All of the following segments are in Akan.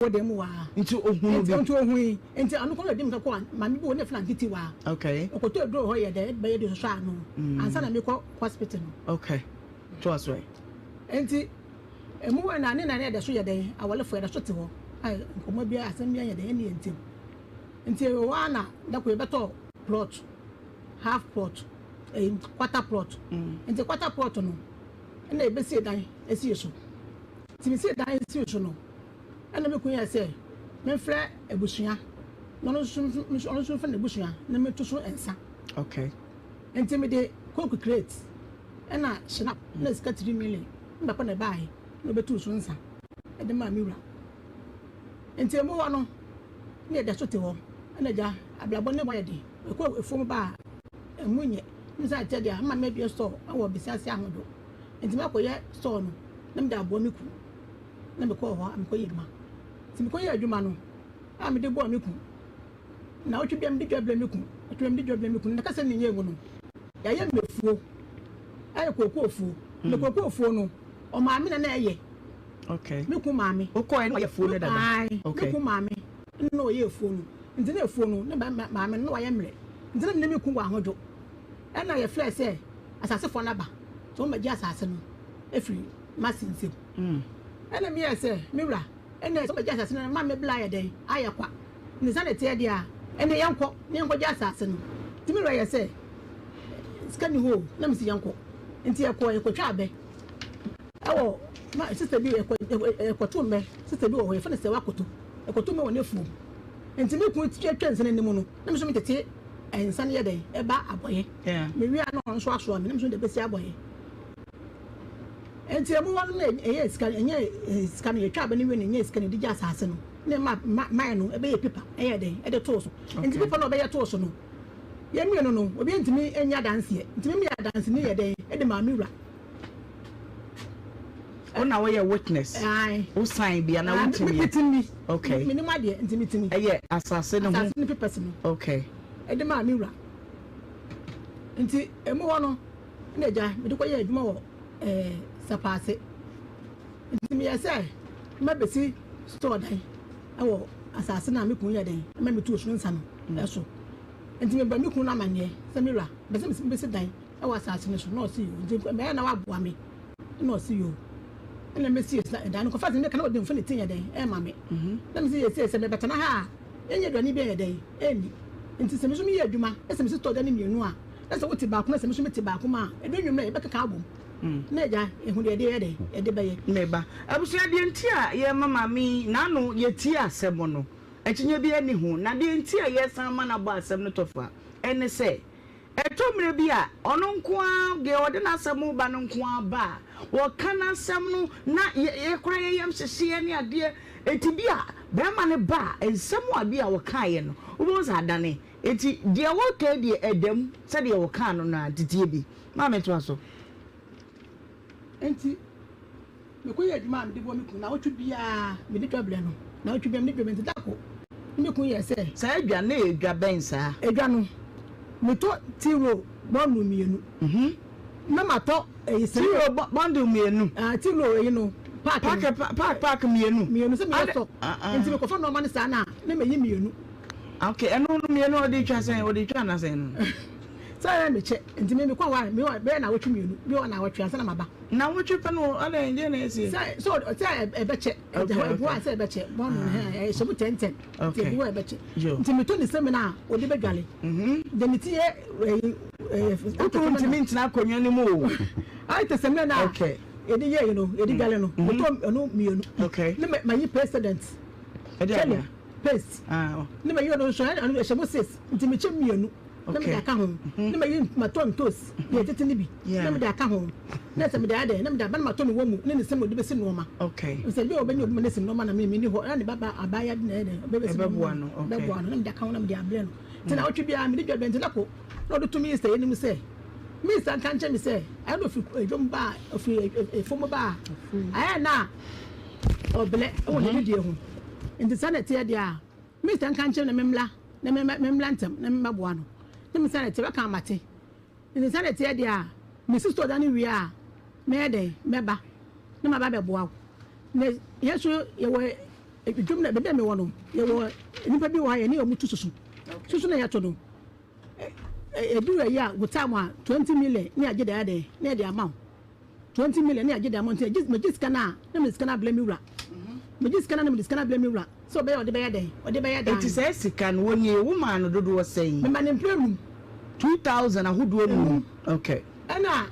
Wɔ dan mu hɔ ara. Nti ohunu bi. Nti ohui. Nti ɔno kɔ na ɔdi mirika kɔ maame bi wɔ ne flan titi wa. Okay. Ɔkɔtɔ aduro wɔ hɔ yɛ dɛ bɛyɛ de sosɔ ano. Ansa na mekɔ hospital no. Okay. To aso ɛ. Nti emu hɔ na ne na ne yɛda so yɛ dɛn awɔlefo yɛda so te hɔ. A nkɔmmɔ biara asɛm biara yɛ dɛn ɛne yɛn ntam. Nti ɛwɔ hɔ ara na da koro yɛbɛtɔ plot half plot ɛyi quarter plot. Nti quarter plot no ɛna yɛbɛsie dan esie so. Nti mesie dan esie so no. Ɛnna me kunu yɛe sɛ memfrɛ abusua na ɔno nso ɔno nso mfrɛ n'abusua na meto so nsa. Okay. Nti mede coke crate ɛna schnapp na sika 3 million ne papa na ɛbaeɛ na ɔbɛtuu so nsa ɛde maa me wura. Nti emu hɔ no na yɛda so te hɔ ɛna agya abrabɔ ne mu ayɛ den. Ɛkɔ afuom ba a ɛmu nyɛ. Ne sɛ akyɛ deɛ ama mabue store ɛwɔ Besiase Ahodo. Nti makɔyɛ store no na mede aboa me kunu. Na mekɔɔ hɔ a mekɔyɛ adwuma. Nti mekɔyɛɛ adwuma no a mede boaa me kun. Naawɔtwe biara mede dwa brɛ me kun, naawɔtwe biara mede dwa brɛ me kun. Na kasa menyɛɛ mu no, yɛayɛ mmɛfuo, ayɛ kookoofuo. Na kookoofuo no, ɔmaame na na ɛyɛ. Okay. Me kun maame. Wokɔɛ na ɔyɛ afuo no dada? Ae, Okay. me kun maame na ɔyɛ afuo no. Nti na afuo no, ne maame no na wayɛ mmerɛ. Nti na me ne me kun wɔ ahodwo. Ɛna yɛfrɛɛ sɛ asasefoɔ no aba, nti wɔmmɛgye asase no afiri m'ase nsam. Ɛnna meyɛɛ sɛ, Me wura, ɛnna sɛ wobɛgye asase no ma me bla ayɛ dɛn? Ayɛ kwa. Ne saa na ɛteɛ deɛ a, ɛnneɛ yɛnkɔ na yɛnkɔgye asase no. Nti me wura yɛɛ sɛ, Sika nni hɔ o, na mese yɛnkɔ. Nti yɛkɔɔ, yɛkɔtwaa abɛ wɔ ma sista bi, yɛkɔ, yɛkɔtoo mmɛ, sista bi wɔ hɔ, yɛfrɛ no Sɛwa Koto. Yɛkɔtoo mmɛ wɔ n'afuom. Nti me kunu twatwa nsa no anim no, na me nso metete nsa no yɛ dɛn? Ɛba abɔeɛ. Mewie a na ɔno nso asoa me, na me nso mede bɛsi abɔeɛ. Enti emu hɔ no na ɛyɛ sika ɛnyɛ sika no yɛtwa abɛ no wie no ɛnyɛ sika no yɛde gye asase no na ɛma ma man no ɛbɛyɛ pipa ɛyɛ dɛn ɛde too so nti pipa no ɔbɛyɛ too so no yɛn mmienu no obi ntumi nyɛ adanseɛ nti me meyɛ adanseni yɛ dɛn ɛde maa me wura. Wo na woyɛ witness. Wo sign bi anaa wotumi. Metumi. Okay. Menim adeɛ nti metumi. Ɛyɛ asase no ho. Asase no papers no. Okay. Ɛde maa me wura nti emu hɔ no. Ɛna agya mede kɔyɛɛ adwuma wɔ ɛɛ Sapaase. Nti meyɛɛ sɛ mɛbɛsi store dan wɔ asase no a me kunu yɛ dɛn ma metu osoro nsa no so. Nti mebɔ me kunu no amanneɛ sɛ me wura mepɛ sɛ mebɛsi dan wɔ asase no so na ɔse yoo. Nti mɛyɛ na waboa me na ɔse yoo. Ɛna mɛsi dan no. Kɔfa sɛ meka na ɔde mfa ne ti yɛ dɛn ɛma me. Na mese yɛsei sɛ mebɛtena ha a yɛnyɛ aduane bi yɛ dɛn ɛnni. Nti sɛ me nso meyɛ adwuma na sɛ mesi store dan no mmienu a Na sɛ wote baako na sɛ me nso mete baako mu a, ɛduru anwummerɛ a, yɛbɛkeka abom na agya yɛhu deɛ yɛde yɛ dɛn, yɛde bɛyɛ. Me ba, abusua, deɛ nti a yɛrema maame yi n'ano yɛtie asɛm no, akyinnye biara nni ho. Na deɛ nti a yɛresan ma no abɔ asɛm no tɔfa ne sɛ, ɛtɔ mmerɛ bi a, ɔno nko ara, deɛ ɔde n'asɛm reba no nko ara ba a, wɔka n'asɛm no na yɛ koraa yɛn yam hyehye yɛn ne adeɛ. Enti bi a barima no ba a, nsɛm a bi a ɔkaeɛ no, wobɛhu sɛ adane. Enti deɛ wɔka yi deɛ ɛda mu sɛdeɛ wɔkaa no no ara, nteteɛ bi. Maame toa so. Enti mekɔyɛɛ adwuma a mede boa me kunu. Nnawɔtwe biara mede dwa brɛ no. Nnawɔtwe biara mede dwa brɛ no. Enti da koro ne me kunu yɛɛ sɛ. Saa dwa no, na ɛyɛ dwa bɛn saa? Edwa no, metɔ tea roll bundle mmienu. Na matɔ ɛyi sɛ. Tea roll bundle mmienu? Ah, tea roll ɛyi no, pack no. Pack, pack, pack mmienu? Mmienu, sɛ meyɛ stock. Enti mekɔfa nneɛma no saa no a, na mayi mmienu. Ok ɛno no mmienu ɔde twa sɛn ɔde twa ana sɛn no. Sɛ ɛyɛ me kyɛ nti me mekɔ hɔ a me wɔ bɛyɛ nawɔtwe mmienu bi wɔ nawɔtwe ansa na maba. Nawɔtwe pɛ no ɔdɛ deɛ na ɛsi. Sɛ sɛ sɛ ɛbɛkyɛ ɛgya hɔ ebu a sɛ ɛbɛkyɛ bɔn no hɛn ɛhyɛ mu tɛntɛn nti ebu hɔ ɛbɛkyɛ nti metɔ ne sɛmi na ɔde bɛdwale deɛ ne ti yɛ ɛyi ɛɛ. Wokunu ntumi ntena akonnwa no mu o. Ayɛ te sɛmi na yɛde yɛ yi no yɛde dwale no metɔ ɛno mmienu ne ma yi president. Ɛde Paste ne ma yi ɔno nso ɛno ɛhyɛ mu sis nti mekyɛ mmienu na mede aka ho ne ma yi matɔ ntos deɛ ɛtete ne bi na mede aka ho na sɛ mede ayɛ dɛ na mede aba na matɔ ne wɔ mu ne ne sɛm ɔde bɛsi nneɛma sɛ bi a ɔbɛnya obi ma ne si nneɛma na me ni hɔ na ne baba abaayewa bi na ɛyɛ dɛ ɔbɛbɛsi nneɛma bɛboa no na mede aka ho na mede abrɛ no nti na ɔtwe biara mede dwa bɛn nti na ko na ɔde to minista anim sɛ minista nka nkyɛn mi sɛ ɛna ofiri edwom ba ofiri efom ba ayɛ na ɔbrɛ wɔ ne didie ho. Nti saa na ɛteɛ deɛ a, minista nka nkyerɛ me na memmra, na memmra ntɛm na memmɛboa no. Ne me saa na ɛteɛ, bɛka mate. Nti saa na ɛteɛ deɛ a, mesi store dan no wie a, mɛyɛ dɛn? Mɛba na maba abɛboa wo. Na yɛn nso yɛwɔ. Dwom na baabi a mewɔ no, yɛwɔ nnipa bi wɔ ha yɛne wɔn tu susu. Susu na yɛto no. Ɛduru ayi a, wo time a, 20 million ne agye de ayɛ dɛn na yɛde ama wo. 20 million ne agye de ama wo nti megye sika no a, na mede sika no abrɛ me wura. Megye sika no a na mede sika no abrɛ me wura sɛ ɔbɛyɛ ɔde bɛyɛ dɛn, ɔde bɛyɛ dan. Nti saa sika no, wɔnie, wo maa no dodoɔ sɛn? Mema no mprɛ num. 2000 ahodoɔ num. Okay. Ɛna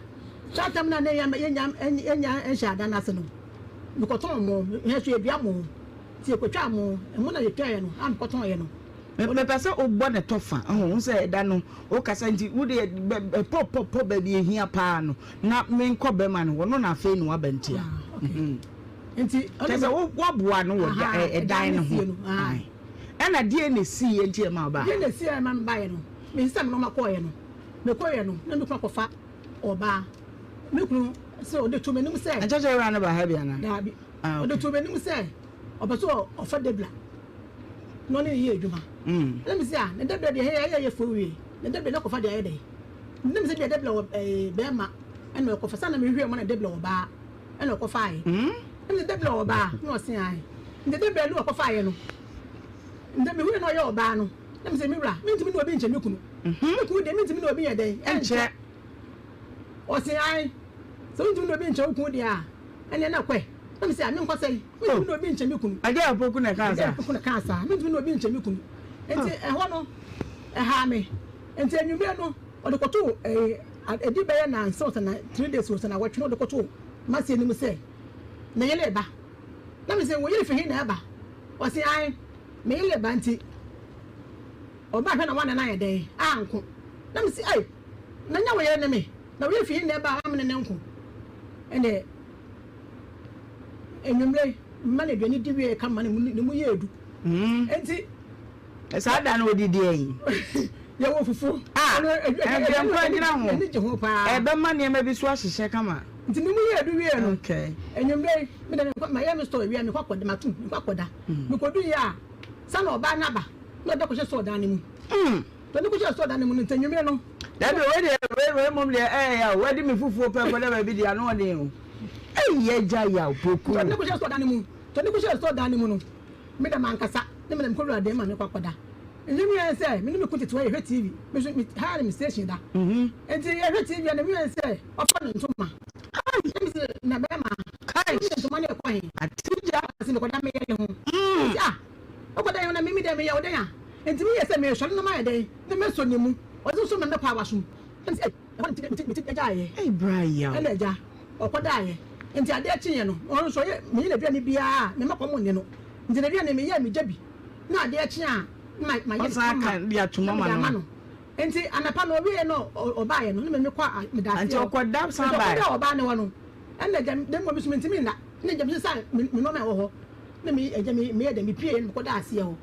saa tam no a na yɛnya nhyɛ adan no ase no, mekɔtɔn mo, yɛn nso yɛdua mo, nti yɛkɔtwaa mo, ɛmo na yɛtwaeɛ no a mekɔtɔneɛ no. Mepɛ sɛ wobɔ ne tɔfa, wohu sɛ ɛda no wokasa nti wode pɔ pɔ pɔ baabi ehia paa no na menkɔ bɛma no hɔ no na afei na waba ntia. Nti kyɛ sɛ woaboa no wɔ ɛdan no ho. Ɛna deɛ na esiiɛ nti ɛma ɔbaa? Deɛ na esiiɛ ɛma mebaeɛ no, mesesa me nneɛma kɔeɛ no, mekɔeɛ no na me kunu akɔfa ɔbaa. Me kunu sɛ ɔde too m'anim sɛ. Nkyɛkyɛ wura no ba ha bi anaa? Daabi. Ah, okay. Ɔde too m'anim sɛ ɔpɛ sɛ ɔfa Debra na ɔne no yɛ adwuma. Ɛna mese ah, na Debra deɛ ɛyɛ ayɛ fo wie. Na Debra na kɔfa deɛ ayɛ dɛn? Na mese deɛ Debra wɔ ɛɛ bɛrima ɛna ɔkɔfa sɛ na mehwehwɛ mu na Debra wɔ baa ɛna ɔkɔfaeɛ. Ɛna mese Debra wɔ baa na ɔse ae. Nti Debra no ɔkɔfaeɛ no, nti mehu na ɔyɛ ɔbaa no, na mese me wura, mentumi ne obi nkyɛ me kunu. Me kunu deɛ mentumi ne obi nyɛ dɛn? Ɛnkyɛ. Ɔse ae, sɛ wontumi ne obi nkyɛ wo kunu deɛ a, ɛneɛ na kɔɛ. Na mese a, menkɔ sɛn? Mentumi ne obi nkyɛ me kunu. Agya Opoku na ɛkaa saa? Agya Opoku na ɛkaa saa. Mentumi ne obi nkyɛ me kunu. Nti ɛhɔ no, ɛhaa me. Nti anwummerɛ no, ɔde kɔtoo ɛɛ, ɛdi bɛyɛ nansa o sɛ na 3 days o sɛ nawɔtwe na ɔde kɔtoo m'ase anim sɛ, ne yere reba. Na mese, wo yere fi he na ɛba? Ɔse ae, me yere reba nti ɔba hwɛ na woane no ayɛ dɛn anko. Na mese, ei, na nyɛ wo yere ne me, na wo yere fi he na ɛba a woamene ne nko? Ɛnneɛ anwummerɛ mma no aduane di wieɛ ka ma ne mu yɛɛ du. Enti Saa da no wɔdidi ayi. Yɛwɔ fufuo. Ah, ɛdeɛ nkwa gyina ho. Ani gye ho paa. Ɛbɛma nneɛma bi so ahyehyɛ kama. Nti me mu yɛ du wie no. Okay. Anwummerɛ yi, me de mekɔ mayɛ me store wie a mekɔ akɔda matum mekɔ akɔda. Mekɔdu yɛ a, sa na ɔbaa no aba na ɔde kɔhyɛ store dan no mu. Nti ɔde kɔhyɛ store dan no mu no nti anwummerɛ no. Dabi wei deɛ wei wei mmom deɛ ɛyɛ ya o wadi me fufuo pɛ kɔda baabi deɛ ano ɔden o. Ɛyi agya yaw poku. Nti ɔde kɔhyɛ store dan no mu nti ɔde kɔhyɛ store dan no mu no. Me da m'ankasa ne me na mekɔ wura dan mu a mekɔ akɔda. Nti me yɛn sɛ me ne me kun tete hɔ yɛhwɛ TV. Me nso me ha ne me station da. Nti yɛhwɛ TV a na me yɛn sɛ ɔfa ne ntoma. Na me sɛ na bɛrima. Kai. Ne ntoma no ɛkɔ he? Atigya. Ɔse mekɔda me yere ho. Nti ah wokɔda yɛ ho na me me dɛ meyɛ wo dɛn a? Nti me yɛ sɛ mesɔre na mayɛ dɛn na mesɔ ne mu. Ɔse nso me mɛkɔ awasom. Na me sɛ ei. Ɛhɔ na mete mete mete gyaeɛ. Ei bra yaw. Ɛna agya, ɔkɔdaeɛ. Nti adeɛ kyeeɛ no, ɔno nso ɔyɛ, meyɛ n'aduane biara a, mema kɔm nne no. Nti n'aduane meyɛ a megya bi, na adeɛ kye a, na ma mayɛ no Ɔsan aka de ato na mama mede ama no. no. Nti anapa no ɔwieɛ na ɔbaeɛ no, na me mekɔ a meda Nti aseɛ hɔ. ɔkɔda san Nti baeɛ. ɔkɔdaa ɔbaa no hɔ no, ɛna agya, da mmom me nso mentumi nna. Na agya mesesaa me me nnoɔma a ɛwɔ hɔ, na me agya me meyɛ dɛn, mepieeɛ na mekɔdaa aseɛ hɔ.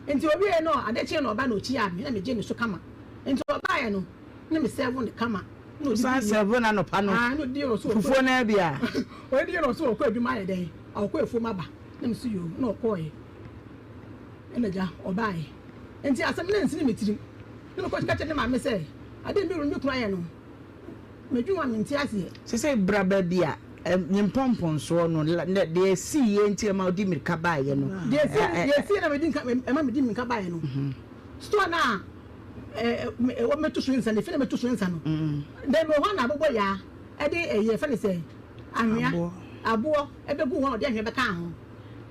Nti ɔwieɛ no adeɛ kyeeɛ na ɔba na ɔkyiaa me, na megyee ne so kama. Nti ɔbaeɛ no, na me sɛvo no kama na ɔdidi Wosan yie. sɛvo no anɔpa no Ah, na ɔdidi yie na ɔso ɔkɔ fufuo no ara bi a. Ɔdidi yie na ɔso ɔkɔ adwuma ayɛ dɛn ɔkɔ afuom aba na me so yoo na ɔkɔɔɛ ɛna gya ɔbaeɛ nti asɛm no ansini me tirim na mekɔ ka kyerɛ ne maame sɛ adeɛ me wura me kunu ayɛ no medwene ho a mente aseɛ. Sesei bra baabi a ne mpɔmpɔnsoɔ no deɛ ɛsiiɛ nti ɛma wode mmirika baeɛ no. Deɛ ɛsiiɛ na ɛma mede mmirika baeɛ no store no a ɛwɔ mɛto so nsa no efi na mɛto so nsa no dɛm wɔ hɔ na abobɔ yaa ɛde ɛyɛ fɛ ne sɛ anwea aboɔ ɛbɛgu hɔ na ɔde anwea bɛka ho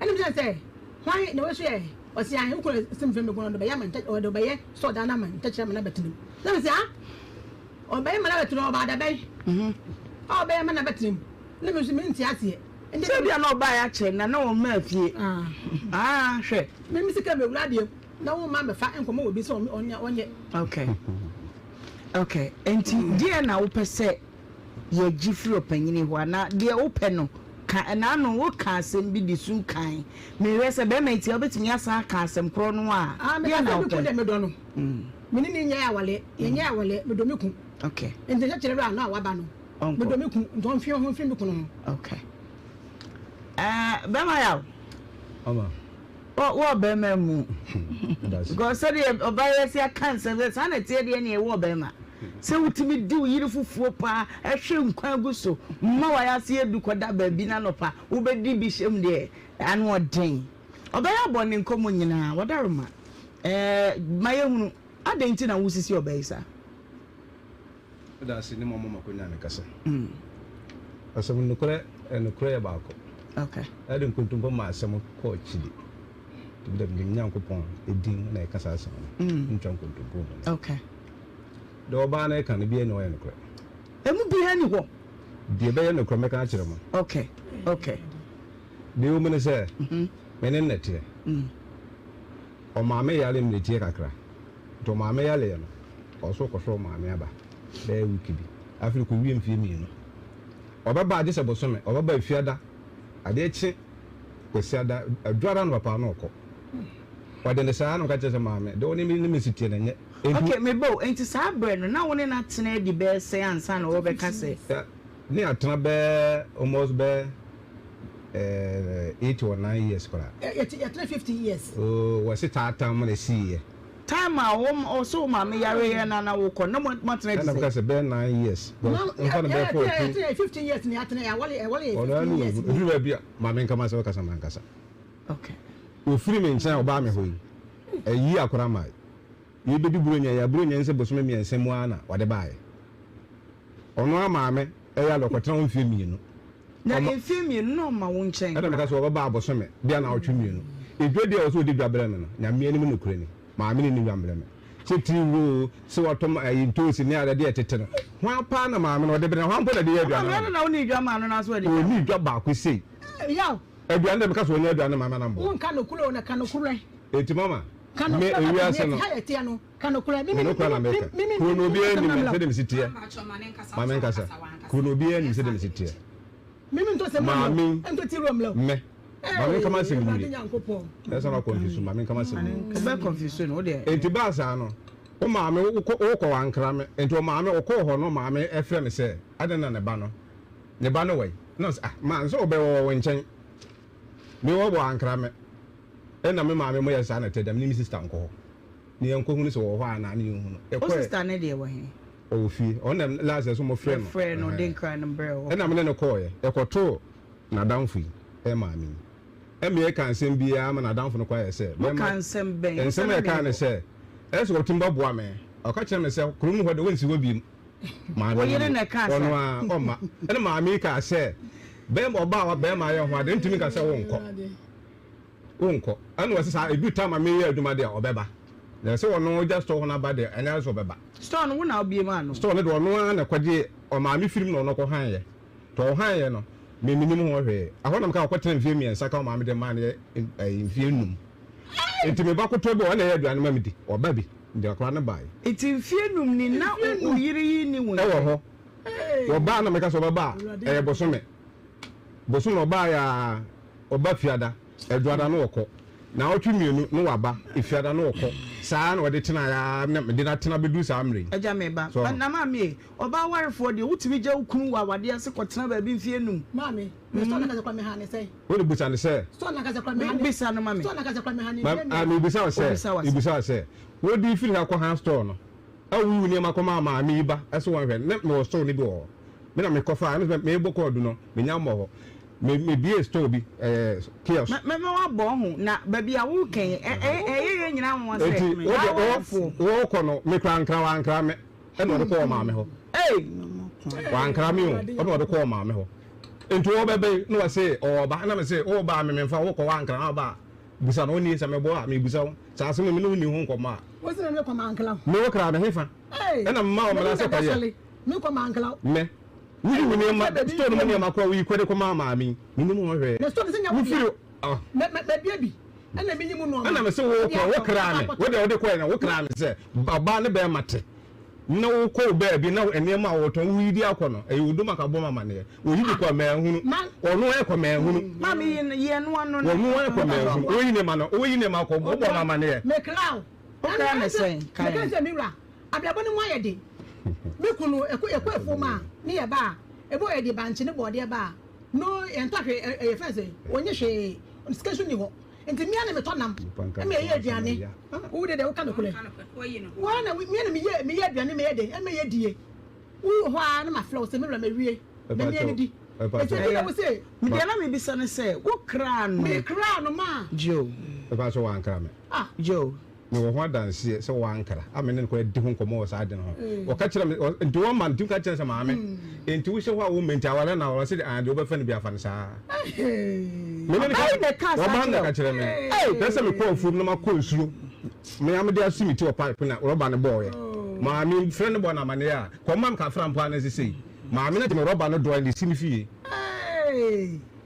ɛna mi sɛ sɛ hwan na wɔso yɛ ɔsi ahe wokɔ sɛ mfɛn mɛgu no ɔde bɛyɛ ama nkyɛ ɔde bɛyɛ sɛ ɔdan ama nkyɛkyerɛ ama n'abɛtena mu na mi sɛ ah ɔbɛyɛ ma n'abɛtena ɔba adabɛn a ɔbɛyɛ ma n'abɛtena mu na mi nso mi nte aseɛ. Sɛ bia na ɔbaa yɛ akyɛ na na wɔn mmaa fie ah hwɛ. Mímí sika mi wura deɛ. Na wo mma mmɛfa nkɔma obi sɛ ɔnyɛ ɔnyɛ. Okay. Okay. Nti deɛ na wopɛ sɛ yɛgye firi ɔpanyini hɔ anaa deɛ wopɛ no ka ɛna wo ka asɛm bi de su kan mehwɛ sɛ bɛrima yi tia wobɛtumi asan aka asɛm korɔ no a Ah, deɛ meka na sɛ me kun wopɛ. deɛ medɔ no. Me ne ne nyɛ awale, yɛnyɛ awale, medɔ me kun. Okay. Nti ɛnyɛ kyerɛ berɛ a na waba no. Ɔnkɔ. Medɔ me kun, nti ɔmfeɛ ho mfiri me kunu ho. Okay. Eh, bɛrima yaw. Ama. Wɔ ɔbarima mu. Because sɛdeɛ ɔbaa yi asi aka nsɛm sɛ saa na ɛteɛ deɛ neɛ ɛwɔ ɔbarima. Sɛ wotumi di wo yere fufuo paa, ɛhwe nkwan gu so, ma wayɛ ase adu kɔda baabi na anɔpa wobɛdi bi hyɛm deɛ, ano ɔden. Ɔbɛyɛ abɔ ne nkɔmmɔ nyinaa. Wadaroma. Ɛɛ ma yɛhunu, adɛn nti na wosisi ɔbaa yi saa? Meda ase ne mo ama mo akwanya me kasa. Asɛm nokorɛ nokorɛ yɛ baako. Okay. Ɛde nkontompo ma asɛm kɔ akyiri. Nti mede me Nyankopɔn edin na ɛka saa asɛm no. Ntwa nkontompo mu. Okay. Deɛ ɔbaa no ɛka no biara ni ɔyɛ nokorɛ. Emu biara ni hɔ. Deɛ ɛbɛyɛ nokorɛ mɛka akyerɛ mo. Okay. Okay. Deɛ ɛwɔ mu ne sɛ, me ne no na ɛteɛ. Ɔmaame yare mmirekyie kakra. Nti ɔmaame yareɛ no, ɔso kɔhwɛ ɔmaame aba bɛyɛ week bi. Afei kɔwie mfeɛ mmienu. Ɔbɛba agye sɛ bosome, ɔbɛba Efiada, adeɛ kye Kwasiada, Adwuada no papa na ɔkɔ. Ɔde ne saa na ɔka kyerɛ sɛ maame, deɛ wo ne me ne me si teɛ no ɛnyɛ. Enti. Okay, me ba o, enti saa berɛ no, na wo ne no atena adi bɛyɛ sɛn ansa na wɔrebɛka sɛ. Ne atena bɛyɛ almost bɛyɛ 8 or 9 years koraa. Yɛtena 50 years. Oh, wɔse taatam na ɛsiiɛ. Time a wo ɔsɛ wo maame yare yɛ na na wokɔ na mo atena adi sɛ. Ɛna meka sɛ bɛyɛ 9 years. Nfa no bɛyɛ 14. Yɛtena 15 years na yɛatena yɛawale ɛwale yɛ 15 years. Ɛfiri baabi a maame nka ma sɛ ɔkasa ma nkasa. Okay. Ofiri me nkyɛn a ɔbaa me hɔ yi, ɛyi akora ma yɛbɛdi buronya yi a buronya yi sɛ bosome mmiɛnsa mu ara na wɔde baeɛ. Ɔno ara maame ɛyɛ a ɔkɔtena hɔ mfeɛ mmienu. Na mfeɛ mmienu na ɔma wo nkyɛn koraa. Ɛna meka sɛ ɔbɛba abosome bi a naawɔtwe mmienu. Edwa bi a ɛwɔ sɛ ɔdi dwa brɛ me no, Nyame anim nokorɛ ni, maame no nni dwa mbrɛ me. Sɛ tiri wuro o, sɛ watɔ ayi ntoosi ne adeɛ ɛtete no, hwan paa na maame no ɔde brɛ no, hwan mpo na ɛde yɛ aduane ma no? Na wonni dwa maa no na so ɔde dwa ma? Ɔnni dwa baako sei. Yaw. Aduane deɛ meka sɛ ɔnyɛ aduane ma me na mboa. Wonka nokorɛ o, na ka nokorɛ. Enti mama, me ewiase no. Ka nokorɛ, ha yɛteɛ no. Ka nokorɛ, me nokorɛ na meka. Kuro no obiara nnim me sɛdeɛ mesi teɛ. Ma menkasa. Kuro no obiara nnim sɛdeɛ mesi teɛ. Maame, me, ma menka m'asɛm nwie. Ɛsɛ na ɔkɔnfisu, ma menka m'asɛm nwie. Enti baa saa no, wo maame wokɔ wankra me. Enti ɔmaame ɔkɔɔ hɔ no maame ɛfrɛ me sɛ adɛn na ne ba no, ne ba no wɔ yi. Na ɔsɛ ah, maa nsɛ ɔbɛwɔ wɔ wo nkyɛn. Me wɔ wɔ ankra me. Ɛna me maame mo yɛ saa na ɛtɛ da me ne me sista nkɔ hɔ. Ne yɛn kɔ hunu sɛ ɔwɔ hɔ anaa ne yɛn hunu. Wo sister no deɛ wɔ he? Ɔwɔ fie. Ɔno na last yɛ so mo frɛ no. Yɛfrɛ no de nkra no brɛ wo. Ɛna me ne no kɔɔɛ. Yɛkɔtoo n'adamfo yi ɛmaa me yi. Ɛma yɛka nsɛm biaa ma n'adamfo no kɔ ayɛ sɛ. Mo ka nsɛm bɛn? Nsɛm a yɛkaa ne sɛ, ɛyɛ sɛ ɔtumi bɛboa me. Ɔka kyerɛ me sɛ kurom hɔ deɛ ɔnsi hɔ biom. Maame Wo yere na ɛkaa saa? Ɔno ara ɔmma. Ɛna maame yi kaa sɛ, bɛɛma ɔbaa a bɛɛma ayɛ ho ade ntumi nka sɛ wonkɔ. Wonkɔ. Ɛna ɔse saa ɛduru time a meyɛ adwuma deɛ ɔbɛba. Na ɛsɛ ɔno gya store hɔ no aba deɛ ɛnyɛ sɛ ɔbɛba. Store no wo na wobie maa no? Store no deɛ ɔno ara na ɛkɔgye ɔmaame firim na ɔno kɔ han yɛ. Nti ɔhan yɛ no me menim ho hwee. Ɛhɔ na meka ɔkɔtena mfie mmiɛnsa ka ɔmaame de maa no yɛ mfie num. Nti me ba kotoa bi wɔ hɔ ɔna ɛyɛ aduane ma me di. Ɔba bi nti akwadaa no baeɛ. Nti mfie num ni na wo yere yi nni wo nkyɛn? Ɛwɔ hɔ. Wɔbaa na meka sɛ ɔbɛba a ɛyɛ bosome. Bosome ɔbaeɛ a ɔba Fiada, Adwuada no ɔkɔ. Naawɔtwe mmienu na waba, Efiada no ɔkɔ. Saa ara na ɔde tenaeɛ ara na mede no atena bɛduru saa mmerɛ yi. Agya me ba, So ɔho? na maame ei, ɔbaa warefoɔ deɛ, wotumi gya wo kunu wɔ awadeɛ ase kɔtena baabi mfeɛ num? Maame, me store no ankasa koraa mehaa ne sɛn? Wode bisa no sɛ. Store no ankasa koraa mehaa ne. Bisa no ma me. Store no ankasa koraa mehaa ne Ma, mfeɛ ah, mmienu. mebisa wo sɛ, Obisa wo asɛm. mebisa wo sɛ, wode firi ha kɔ ha store no, a woyi wo nneɛma kɔmaa maame yi ba sɛ wɔnhwɛ no, na mewɔ store no bi wɔ hɔ. Me na mekɔfaa, ɛno sɛ mebɔ kɔɔdu no, menya mmɔ hɔ. Me mebuee store bi, ɛyɛ kiosk. Mɛma woabɔ wo ho, na baabi a woreka yi, ɛyɛ yɛn nyinaa nwanwa sɛ Enti wo deɛ w'awarefoɔ. worekɔ no, me koraa ankra, wankra me, ɛna ɔde kɔɔ maame hɔ. Ei! Wankra me o, ɛna ɔde kɔɔ maame hɔ. Enti wɔbɛba yi, na wɔse ɔwɔ ba, ɛna mese woba a me memfa wo, wokɔ woankra, na woba a bisa no, ɔnni sɛ meboa a, mebisa wo. Saa asɛm no me ne wo nni ho nkɔmmɔ a. Wose na mekɔ mankra wo. Me wokra me hefa? Ɛna mema wo mmara sɛ kɔyɛ. Mekɔ mankra wo. Me. Woyi wo nneɛma, store no mu nneɛma koraa woyi kɔde kɔmaa maame yi, mennim ho hwee. Na store no sɛ nyɛ wo dea. Wofiri ah. Mɛ mɛ mabue bi, ɛna menyi mu nnoɔma. Ɛna mese wo kɔ, wo kraa me, wo deɛ wode kɔɛ no, wo kraa me sɛ ɔbaa ne bɛɛma te, na wo kɔ wo baabi na nneɛma a wɔtɔn woyi de akɔ no, ɛyɛ odom aka bɔ me amaneɛ. Oyi de kɔ manhunu, ɔno ɛkɔ manhunu. Maame yi yɛ no ano na. Ɔno ɛkɔ manhunu, woyi nneɛma no, woyi nneɛma kɔ, wobɔ me amaneɛ. Mekra wo. Wo kraa me sɛn? Kae. Meka sɛ me wura, Abrabɔ no mu ayɛ den. Me kunu, ɛkɔ yɛkɔ afuom a, ne yɛ ba a, ebi wɔ yɛde bankye ne bɔɔdeɛ ba a, no yɛntɔ hwee, ɛ yɛfrɛ no sɛn, wɔnnye hwee, sika nso nni hɔ. Nti me ara na metɔ nam, ɛma yɛyɛ aduane. Wo deɛ deɛ woka nokorɛ. Wo ara na me ara na meyɛ meyɛ aduane ma yɛ dɛn, ɛma yɛdie. Wowɔ hɔ ara na mafrɛ wo sɛ me wura mawie, na me ara medi. Eti ebi na wo se. Me deɛ na mebisa ne sɛ, wo kraa no? Me kraa no maa. Joe. Mepa kyɛw wankra me. Ah. Joe. Me wɔ ho adanseɛ sɛ wankra a me ne no koraa di ho nkɔmmɔ wɔ saa ade no ho. Ɔka kyerɛ me, nti wɔma no, nti woka kyerɛ no sɛ maame, nti wohyɛ hɔ a womma nti aware na ɔse ah deɛ wobɛfa no bi afa no saa. Me ne no ka, ɔbaa no na ɛka kyerɛ me. Hwɛ sɛ mekɔ afuom na makɔ nsuo, me ara mede asi me ti wɔ pipe na rɔba no bɔɔeɛ. Maame frɛ no bɔ no amaneɛ a, kɔma me kafra mpo a na ɛsɛ sei. Maame no gye me rɔba no doa na esi me fie.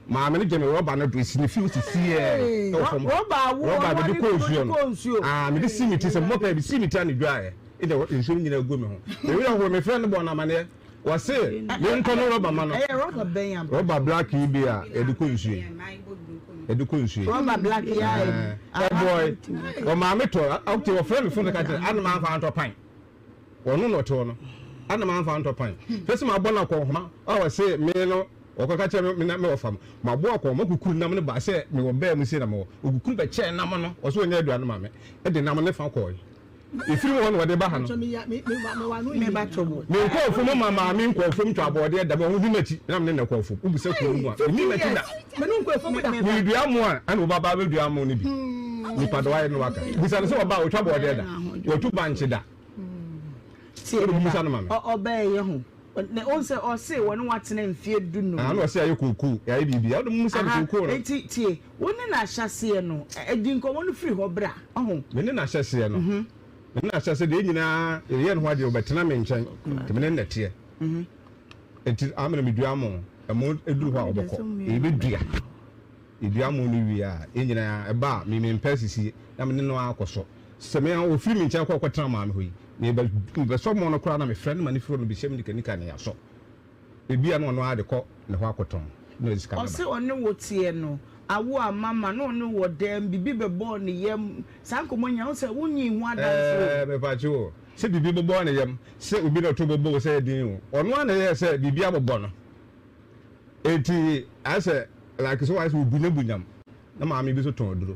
Maame no gye me rɔba no doa esi ne fie osisi ɛ ɛwɔ fam. Rɔba a mede kɔ nsuo no. Ah, mede si me ti sɛ mmɔ pɛɛ mede si me ti a na edwaeɛ. Ɛna nsuo no nyinaa gu me ho. Me werɛ hoe mefrɛ no bɔ no amaneɛ. Wɔse mentɔ no rɔba ma no. Ɛyɛ rɔba bɛn ampa? Rɔba black yi bi a yɛde kɔ nsuo yi. Yɛde kɔ nsuo yi. Rɔba black yi a. Ɛbɔe. Ɔmaame tɔ, ɔte wɔfrɛ me fon so ka kyerɛ, ana mamfa antɔ pan. Ɔno na ɔte hɔ no, ana mamfa antɔ pan? Hwɛ sɛ mabɔ no akɔnhoma a ɔse me no ɔkɔka kyerɛ me na mewɔ fam. Mabɔ akɔnhoma kukuru nam no baa sɛ mewɔ baa mu sei na mewɔ. Okukuru bɛkyɛɛ nam no, ɔse ɔnyɛ aduane ma me, de nam no fa kɔe. Ɛfiri hɔ na ɔde ba ha no. Menkɔ afuom ma maame nkɔ afuom ntwa abɔɔdeɛ da, me ɔho m'akyi na me ne no kɔ afuom. Wobisa kuro no mu a, menni m'akyi da. Meredua mo a, ɛna wo ba ba bɛdua mo no bi. Nipa dɔ ayɛ no waka. Bisa no sɛ ɔba a, ɔtwa bɔɔdeɛ da, watu bankye da. Tie me ba, ɔbɛɛ yɛ ho. Ne o sɛ ɔse wɔne watena mfie 15. Ah, na ɔse ayɛ kookoo, ayɛ biribi. Ɔde mu sa no kookoo no. Enti tie, wo ne no ahyɛseɛ no, di nkɔmmɔ no firi hɔ bra, ɔho. Me ne no ahyɛseɛ no, me ne no ahyɛseɛ deɛ nyinaa yɛyɛ ne ho adeɛ, ɔbɛtena me nkyɛn, nti me ne no na ɛteɛ. Enti amena medua mo, ɛmo duru hɔ a ɔbɛkɔ, yɛbɛdua. Yɛdua mo no wie a, yɛn nyinaa, ɛba a, me mempɛ asisie, na me ne no ara kɔsɔ. Sɛ me ara ɔfiri me nkyɛn kɔ kɔtena maame hɔ yi, mebɛsɔ mo no koraa na mefrɛ no ma no firi hɔ no bɛhyia me nikanika na yɛasɔ. Ebia na ɔno ara de kɔ ne hɔ akɔtɔn na ɔde sika no Ɔse ba. ɔne wo teɛ no, awo amma ma na ɔne wo wɔ dɛm, biribi bɛbɔɔ ne yam, saa nkɔmmɔ nyinaa, wohu sɛ wonyii ho adanse o. Ɛɛ, mepatwo o, sɛ biribi bobɔɔ ne yam, sɛ obi na ɔto bobɔ o, sɛ ɛyɛ den o, ɔno ara na ɛyɛɛ sɛ biribi abobɔ no. Enti ayɛ sɛ like sɛ wayɛ sɛ obunyabunyamm na maame bi nso tɔn aduro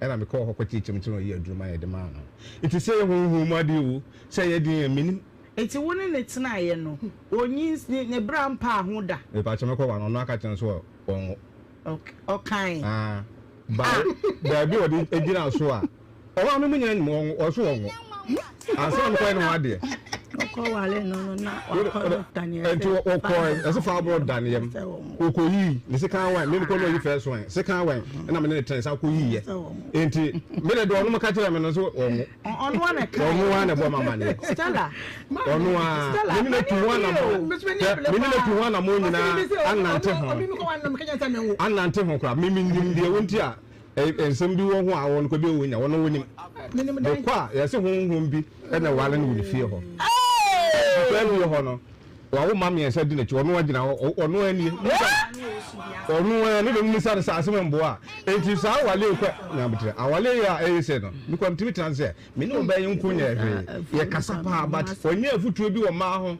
ɛna mekɔɔ hɔ kɔkyekyem nti na ɔyɛ aduro ma yɛde maa no. Nti sɛ ɛyɛ honhom mu adeɛ o, sɛ ɛyɛ deɛn a mennim. Nti wo ne no tenaeɛ no, ɔnyi ne ne bra mpaa ho da? Mepakyɛ mekɔ wa no ɔno aka kyerɛ no sɛ ɔnwo. Ok, ɔkae. Ah, ba baabi a ɔde gyina so a Ɔwɔ me mu nyina nim ɔnwo ɔso ɔnwo ansa na mekɔyɛ ne ho adeɛ. Ɔkɔ wale no no na wakɔ dɔkta ne ɛsɛ. Nti ɔkɔ ɛsɛ fa aboro da ne yam ɔkɔ yii ne sekan wɛn me mekɔ na ɔyi fɛs wɛn sekan wɛn ɛna me ne ne tɛn sa kɔ yii yɛ nti me de deɛ ɔno ka kyerɛ me no so ɔnwo ɔno a na ka ɔno a na ɛbɔ ma amaneɛ Stella ɔno a me ne na tu ho anamɔ me ne na tu ho anamɔ nyinaa anante ho anante ho koraa me me nim deɛ wɔn ti a Nsɛm bi wɔ ho a wɔn kɔ bi a wɔnya wɔn wɔnim. Mekɔ a yɛsɛ honhom bi na ɛware no wɔ ne fie hɔ. Saa fie hɔ no wawo mma mmiɛnsa di n'akyi ɔno agyina hɔ ɔno anie ɔno a ne de mmisa no sɛ asɛm mboa a enti saa awale kɔ nyabotrɛ awale yɛ a ɛyɛ sɛ no mekɔ mtumi tena sɛ me ne ɔbaa yi nko nyɛ hwee yɛkasa paa but ɔnyɛ afutuo bi wɔ mmaa ho.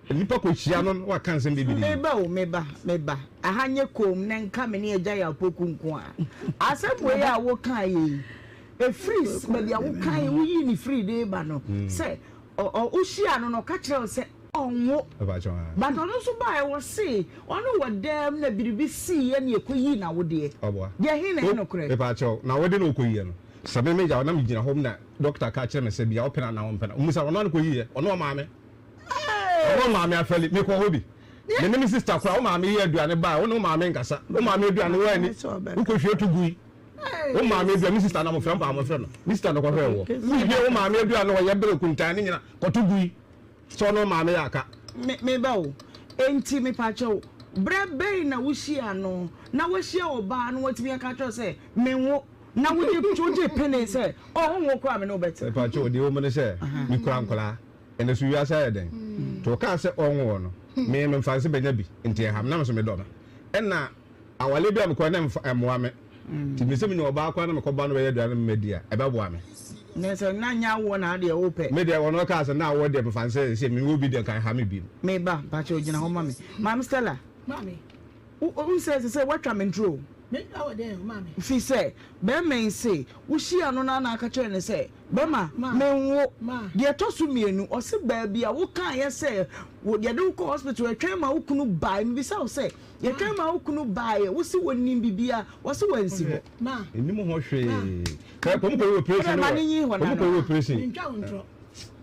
Nnipa kɔhyia no na waka nsɛm bebree. Meba o, meba, meba. Aha nyɛ komm na nka me ne Agya Yaw Poku nko a. Asɛm wei a wokaeɛ yi, ɛfiri baabi a wokaeɛ, woyii no firii de reba no, sɛ wohyiaa no no, ɔka kyerɛɛ wo sɛ ɔnwo. But ɔno nso baeɛ, ɔse ɔne wɔ dɛm na biribi siiɛ na ɛkɔyii n'awodeɛ. Deɛ he na ɛyɛ nokorɛ? Mepakyɛw, n'awode na ɔkɔyiiɛ no, sɛ me me yaw na megyina hɔ na dɔkta ka kyerɛ me sɛ bia wopene anaa wompene a, ɔmmisa, ɔno ara na ɔkɔyiiɛ, ɔne ɔmaame. Ɔno maame afɛli mekɔ hɔ bi. Me ne me sista koraa wo maame yɛ aduane baa wo ne wo maame nkasa. Wo maame aduane wo ani wokɔ hwie to gui. Wo maame aduane me sista na mofrɛ mpa mofrɛ no. Me sista no kɔhwɛ wɔ. Wo hwie wo maame aduane ɔyɛ bere kuntan ne nyina kɔto gui. Sɛ ɔno maame yɛ aka. Me me ba o. Enti mepakyɛw berɛ bɛn na wohyia no na wahyia ɔbaa no watumi aka akyerɛ wo sɛ menwo na wogye wogye pene sɛ oh wonwo koraa me ne wo bɛtena. Mepakyɛw deɛ ɛwɔ mu ne sɛ mekura nkwadaa. Ɛnɛ so wiase ayɛ dɛn? Nti ɔkaa sɛ ɔnwo no, me memfa nse bɛnya bi, nti ɛha me, na me nso medɔ no. Ɛna awale bi a mekɔɛ na ɛmmoa me. Nti me sɛ menya ɔbaa koraa na mekɔba no bɛyɛ aduane ma madi a, ɛbɛboa me. Na sɛ na nyɛ awoɔ na adeɛ wopɛ. Me deɛ ɔno ɔkaa sɛ na awoɔ deɛ mefa nsɛ sɛ mewɔ bi deɛ nka ɛha me bio. Me ba, mpakyɛw gyina hɔ ma me. Maame Stella, wo, wohu sɛ ɛsɛ sɛ woatwa me nturo o. Fi sɛ bɛrima yi se wohyia no no na aka kyerɛ no sɛ bɛrima menwo. Deɛ ɛtɔ so mmienu ɔse baabi a wokaeɛ sɛ yɛde wo kɔ hospital yɛtwɛn ma wo kunu baeɛ. Mebisa wo sɛ yɛtwɛn ma wo kunu baeɛ wose wɔnim biribiara wɔse wansi hɔ. Nnim ho hwee. Kɛ kɔm kɔ yɛ operation no wɔ kɔm kɔ yɛ operation. Mentwa wo ntorɔ.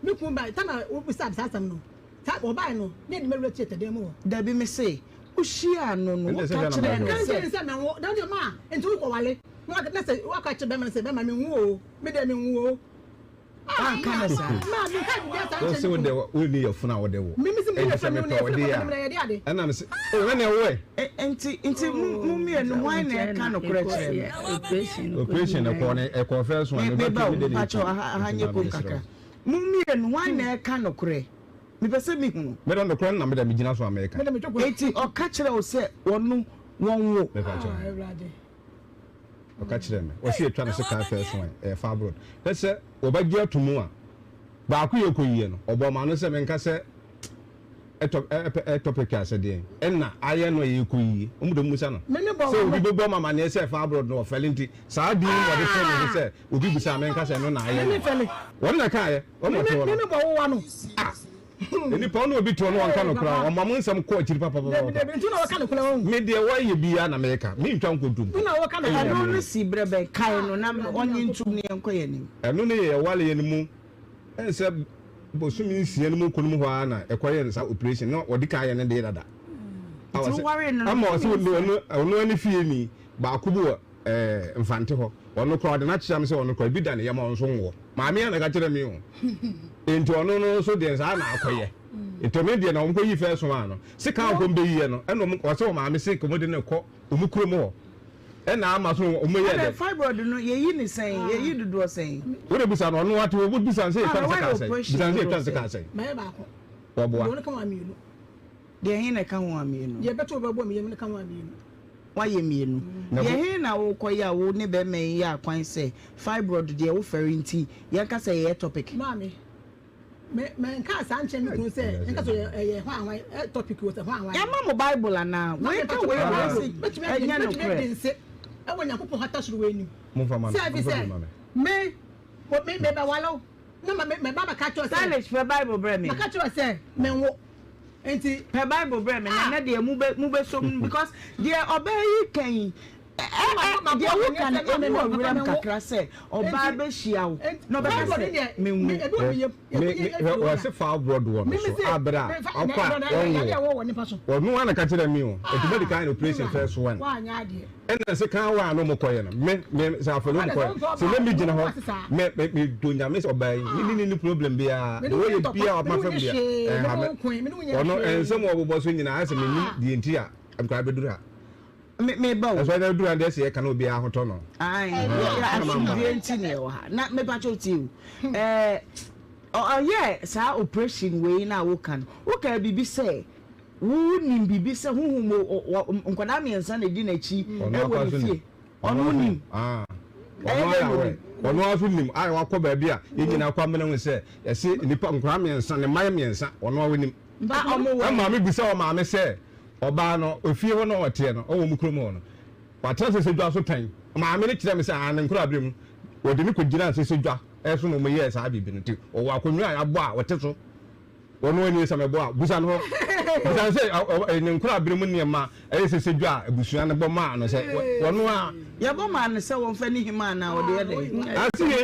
Me kunu baeɛ tama wobisa saa asɛm no. Saa ɔbaeɛ no na yɛde me awura theatre dan mu hɔ. Dabi mese Wohyiaa no no, woka kyerɛɛ no sɛ. Nka nkyerɛ no sɛ menwo. Da deɛ ma nti wokɔwale na sɛ woaka kyerɛ bɛrima no sɛ bɛrima menwo o, me deɛ menwo o. Wanka no saa. Ma menka biribiara saa nkyerɛ me kunu. Wose wo deɛ wonni yafunu a wode wo. Meme se menni Enti sɛ yafunu, mepɛ wo deɛ a, ɛna mese o na nea wowɔ ɛ. Nti nti mo mmienu hwan na ɛka nokorɛ kyerɛ no? Operation no ɛkɔɔ no ɛkɔɔ first one no Me ba me o, de na mpakyɛw ɛtu. aha aha Nti nyɛ maame komm mesrɛ kakra. wo. Mo mmienu hwan na ɛka nokorɛ? Mepɛ sɛ mehunu. Me de nokorɛ no na me de megyina so a meka. Enti ɔka kyerɛɛ wo sɛ ɔno wɔnwo? Mepa kyɛw. Ɔka kyerɛɛ me. Ɔse yɛtwa no sekan first one, ɛyɛ fibroid. Hwɛ sɛ wɔbɛgye ato mu a, baako yɛ kɔyiɛ no, ɔbɔɔ m'ano sɛ menka sɛ ɛtɔ ɛpɛ ɛtopic a sɛ deɛn ɛna ayɛ no a yɛkɔyie. Wɔn de mmusa no. Sɛ obi bɛbɔ m'amaneɛ sɛ fibroid no ɔfɛle nti, saa din no na ɔde too me ho sɛ obi bisa a menka sɛ ɛno na ayɛ no. Wɔn na ɛkaeɛ. Wɔn na ɔte hɔ no. Meme bɔ wowa no. Ah! Nipa ɔne obi te hɔ no ɔnka no koraa ɔma mo nsɛm kɔ akyiri papapapa. Dabi nti na wɔka no koraa o. Me deɛ wɔyɛ biara na meka mentwa nkontompo. Na wɔka no Ɛno no si berɛ bɛn? Kae no na ɔnye ntom na yɛnkɔ yɛn anim. Ɛno ne yɛ yɛwale yɛn mu ɛnsɛ bosome nsia no mu kɔ no mu hɔ ara na ɛkɔyɛ no saa operation na wɔde kan ayɛ no deɛ dada. Nti wowaree no no Ama ɔsɛ ɔno ɔno ne fie ni baako bi wɔ ɛɛ Mfante hɔ ɔno koraa ɔde no akyerɛ me sɛ ɔno koraa ebi da ne yam a ɔno nso nwɔ. Maame a na ɛka kyerɛ me o. Nti ɔno no nso deɛ saa na akɔyɛ. Nti ɔno deɛ na wɔn kɔyi first one no. Sika a wɔn bɛyiɛ no ɛna wɔn ɔsɛ wɔn maame se wɔn de no kɔ wɔn kurom hɔ. Ɛna ama so wɔn yɛ dɛ. Ɛna fibroid no yɛyi ne sɛn? Yɛyi dodoɔ sɛn? Wo de bisa no ɔno ate wɔ bisa no sɛ yɛtwa no sika sɛn? Bisa no sɛ yɛtwa no sika sɛn? Mayɛ baako. Wɔboa. Deɛ ɔno ka ho a mmienu. Deɛ he na ɛka ho a mmienu? Deɛ ɛbɛto wo bɛboa me yam no ka ho a mmienu. Woayɛ mmienu. Deɛ he na wokɔyɛ a wo ne bɛɛma yi yɛ akwan sɛ fibroid deɛ wo fɛre nti yɛnka sɛ ɛyɛ topic? Maame, me menkaa saa nkyerɛ me kunu sɛ yɛnka sɛ ɛyɛ hwan hwan topic o sɛ hwan hwan. Yɛama mo bible anaa? Wei ka wei a wei se ɛnyɛ nokorɛ. Mɛtumi adi nse ɛwɔ Nyankopɔn hata soro wei anim Momfa ma no, sɛ momfa bi ɛfiri sɛ ma me. me me mebɛwale wo na ma mɛba abɛka kyerɛ wo sɛ. Stylish pɛ bible brɛ me. Maka kyerɛ wo sɛ menwo. Nti. Pɛ bible brɛ me na ɛnɛ deɛ mo bɛ mo bɛ som because deɛ ɔbaa yi ka yi ɛ ɛ deɛ wo ka no emu wɔ werɛm kakra sɛ ɔbaa bɛ hyia wo na ɔbɛka sɛ me nwo. Me me wɔsi foul blood wɔ no so abere a ɔkɔ a ɔnwo ɔno ara na ka kyerɛ mi o eti bɛ di kan operation first one ɛna se kan wa ano mo kɔyɛ no me me sɛ afɔle mo kɔyɛ sɛ ne mi gyina hɔ me me me do nyame sɛ ɔbaa yi me ne ne problem biara na wɔyɛ biara ɔma fam bia ɛha me ɔno nsɛm a ɔbobɔ so nyinaa sɛ me nim deɛ nti a nkora bɛduru ha Me me ba o. Ɛsɛ ɔnyɛ duru ha deɛ sɛ yɛka na obiara ahotɔ no. Ayi asomdue nti na ɛwɔ ha na mepa kyɛw tie o ɛɛ ɔyɛ saa operation wei na woka no woka biribi sɛ Wonim biribi sɛ honhom mu nkwadaa mmiɛnsa na edi n'akyi wɔ ne fie. Ɔno nim. Ɔno ayɛ awɛ. Ɔno ara nso nim. Ayɛ wakɔ baabi a yɛn nyinaa kɔ amena hu sɛ yɛse nnipa nkwadaa mmiɛnsa ne mma yɛ mmiɛnsa. Ɔno ara ɔnim. Ɛma me bisa ɔmaame sɛ ɔbaa no efie hɔ na ɔteɛ no ɔwɔ wɔn kurom hɔ no watena sese dwa so pɛn. Maame no kyerɛ me sɛ aa ne nkwadaa bere mu wɔde no kɔgyinaa sese dwa so na wɔyɛɛ saa biribi no nti ɔwɔ akonnwa a yɛabɔ a ɔte so. Wɔn ani sɛ mɛbɔ a, bisa no hɔ. Bisa no sɛ ne nkorabere mu nneɛma ɛyɛ sɛ sɛ dwa a abusua no bɔ maa no sɛ wɔn a. Yɛbɔ maa no sɛ wɔmfa ne hima anaa ɔde yɛ dɛn? Ase yɛ.